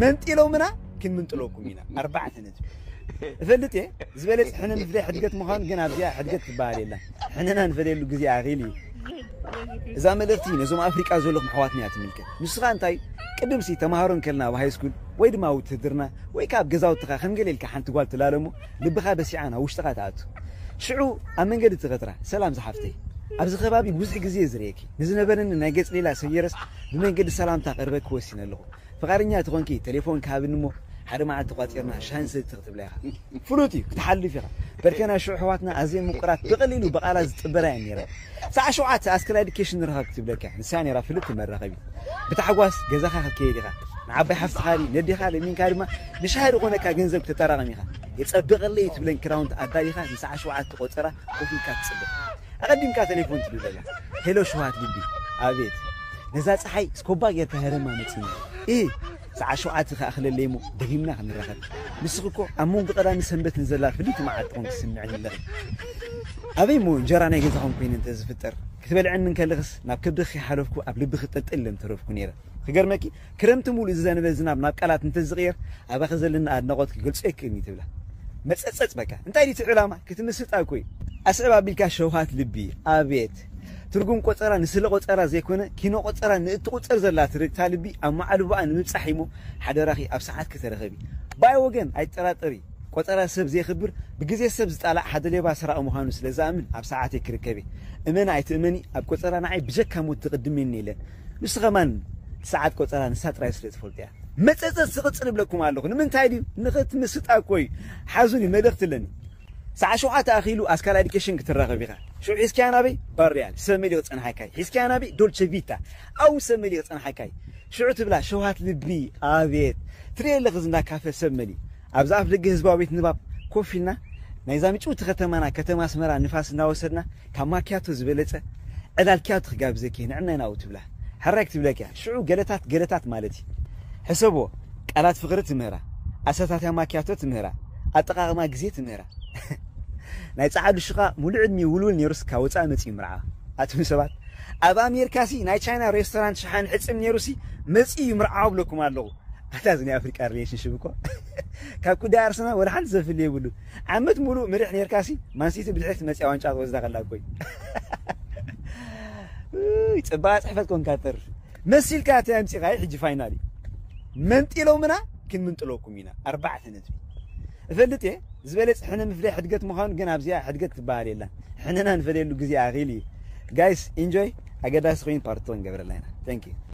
መንጢሎምና ክንምንጥለኩም ኢና። ኣርባዕተ ነጥቢ። እፈልጥ እየ ዝበለፅ ሕነ ምፍለይ ሕድገት ምዃኑ፣ ግን ኣብዚኣ ሕድገት ትበሃል የላን። ሕነና ንፈለየሉ ግዜ ኣኺል እዩ። እዛ መልእኽቲ ነዞም ኣፍሪቃ ዘለኹም ኣሕዋትና እያ ትምልከት። ንስኻ እንታይ ቅድምሲ ተምሃሮ እንከልና ኣብ ሃይስኩል ወይ ድማ ውትህድርና ወይ ካብ ገዛውትኻ ከም ገለ ኢልካ ሓንቲ ጓል ትላለሞ ልብኻ በሲዓ ናብ ውሽጥኻ ትኣቱ። ሽዑ ኣብ መንገዲ ትኸትራ፣ ሰላም ዝሓፍተይ፣ ኣብዚ ከባቢ ብዙሕ ግዜ ዝርእየኪ፣ ንዝነበረኒ ናይ ገጽ ሌላ ሰጊረስ ብመንገዲ ሰላምታ ቀርበኪ ወሲነ ኣለኹ። ፍቓደኛ ተኾንኪ ቴሌፎን ክሃብኒ እሞ ሓደ መዓልቲ ቋጺርና ሻሂ ንሰቲ ክትብላ ኢኻ። ፍሉጥ እዩ፣ ክትሓልፍ ኢኻ። በርከና ሽዑ ኣሕዋትና ኣዝየን ምቁራት ብቐሊሉ ብቓላት ዝጥበራ እየን ነይረን። ሰዓት ሸውዓተ ኣስከላ ኤዱኬሽን ንረኸብ ክትብለካ ንሳ ነይራ ፍልጥቲ መራኸቢት። ብታሕጓስ ገዛኻ ክትከይድ ኢኻ። ንዓባይ ሓፍትኻ ድዩ ነዴኻ ለሚንካ ድማ ንሻሂ ዝኾነካ ገንዘብ ክተጠራቕም ኢኻ። የጸብቐለይ ትብለን ክዳውንቲ ኣዳሊኻ ንሰዓት ሸውዓተ ቆጸራ ኮፍ ኢልካ ትጽበ። ኣቐዲምካ ቴሌፎን ትድውለላ። ሄሎ ሸውሃት ልቢ። ኣቤት። ነዛ ጸሓይ ስኮባ ጌርካ ሄረማ መጺና። እ ሰዓት ሸውዓተ ክኣኽለለይ እሞ ደጊምና ክንራኸብ። ንስኺ እኮ ኣብ መንጎ ቀዳምን ሰንበትን ዘላ ፍልይቲ መዓልቲ ኮንኪ ትስምዕኒ ኣለኺ። ኣበይ እሞ እንጀራ ናይ ገዛኹም ኮይነ እንተ ዝፍጠር ክትበልዐኒ እንከለኽስ ናብ ከብድኺ ሓለፍኩ ኣብ ልብኺ ጠልጠል ኢለ ምተረፍኩ ነይረ። ክገርመኪ ክረምቲ ሙሉእ ዝዘነበ ዝናብ ናብ ቃላት እንተ ዝቕየር ኣባኺ ዘለኒ ኣድናቖት ክገልጾ ኣይክእልን እዩ ትብላ። መጸጸጽ በቃ እንታይ ድዩ እቲ ዕላማ ክትምስጣ እኮ እዩ። ኣስዕብ ኣቢልካ ሸውሃት ልቢ። ኣቤት ትርጉም ቆጸራ ንስለ ቆጸራ ዘይኮነ ኪኖ ቆጸራ ንእትቁጸር ዘላ ትርግታ ልቢ ኣብ መዓልቦኣ ንምብጻሕ እሞ ሓደራኺ ኣብ ሰዓት ከተረኸቢ። ባይ ወገን ኣይጠራጠሪ ቆጸራ ሰብ ዘየኽብር ብግዜ ሰብ ዝጣላዕ ሓደ ሌባ ሰራቒ ምዃኑ ስለ ዝኣምን ኣብ ሰዓተይ ክርከብ እየ። እመኒ ኣይትእመኒ ኣብ ቆጸራ ንዓይ ብጀካ ሞት ትቕድመኒ የለን። ንሱ ኸማን ሰዓት ቆጸራ ንሳ ጥራይ ስለ ትፈልጦ እያ። መጸጸት ዝቕጽል እብለኩም ኣለኹ። ንምንታይ ድዩ ንኽትምስጣ እኮ እዩ። ሓዙኒ መልእኽቲ ኣለኒ። ሰዓት ሸውዓተ ኣኺሉ ኣስካል ኤዱኬሽን ክትራኸብ ኢኻ። ሽዑ ሒዝካያ ናበይ ባርያል ሰብ መሊኡ ክጸንሓካ እዩ። ሒዝካያ ናበይ ዶልቸ ቪታ ኣው ሰብ መሊኡ ክጸንሓካ እዩ። ሽዑ ትብላ ሸውሃት ልቢ። ኣቤት ትርኢ ኣለኺ ዝንዳ ካፈ ሰብ መሊኡ። ኣብዚ ኣፍ ደገ ህዝባዊ ቤት ንባብ ኮፍ ኢልና ናይዛ ምጭውቲ ከተማና ከተማ ኣስመራ ንፋስ እናወሰድና ካብ ማኪያቶ ዝበለጸ ዕላል ኪያቶ ክጋብዘኪ ንዕናይ ናብኡ ትብላ። ሕራይ ክትብለኪ እያ። ሽዑ ገለታት ገለታት ማለት እዩ። ሕሰቦ ቃላት ፍቕሪ ትምህራ፣ ኣሰታትያ ማኪያቶ ትምህራ፣ ኣጠቓቕማ ግዜ ትምህራ። ናይ ጸዓዱ ሽቓቕ ሙሉእ ዕድሚኡ ውልውል ነይሩስ ካብ ወጻኢ መጺኡ ምርዓዋ። ኣቱም ሰባት ኣብ ኣሜሪካሲ ናይ ቻይና ሬስቶራንት ሸሓኒ ሕጽም ነይሩሲ መጺኡ ይምርዓዋ ብለኩም ኣለኹ። ኣታ እዚ ናይ ኣፍሪቃ ሪሌሽንሽፕ እኮ ካብ ጉዳይ ኣርሰናል ወላ ሓንቲ ዘፍሊ የብሉ። ዓመት ሙሉእ ምርሕ ኔርካሲ ማንሲቲ ብድሕሪት መፅያ ዋንጫ ክወስዳ ከላ እኮ እዩ። ውይ፣ ፅባቐ ፅሕፈት ኮንካ ተር መሲልካ እቲ ኣምፂኻ እዩ። ሕጂ ፋይናል እዩ መንጢሎምና ክንምንጥለኩም ኢና ኣርባዕተ ነጥቢ። እፈልጥ እየ ዝበለፅ ሕነ ምፍለይ ሕድገት ምዃኑ ግን ኣብዚኣ ሕድገት ትበሃል የላን። ሕነና ንፈለየሉ ግዜ ኣኺል እዩ። ጋይስ ኢንጆይ ኣገዳሲ ኮይኑ ፓርቶ ንገብረላ ኢና። Thank you።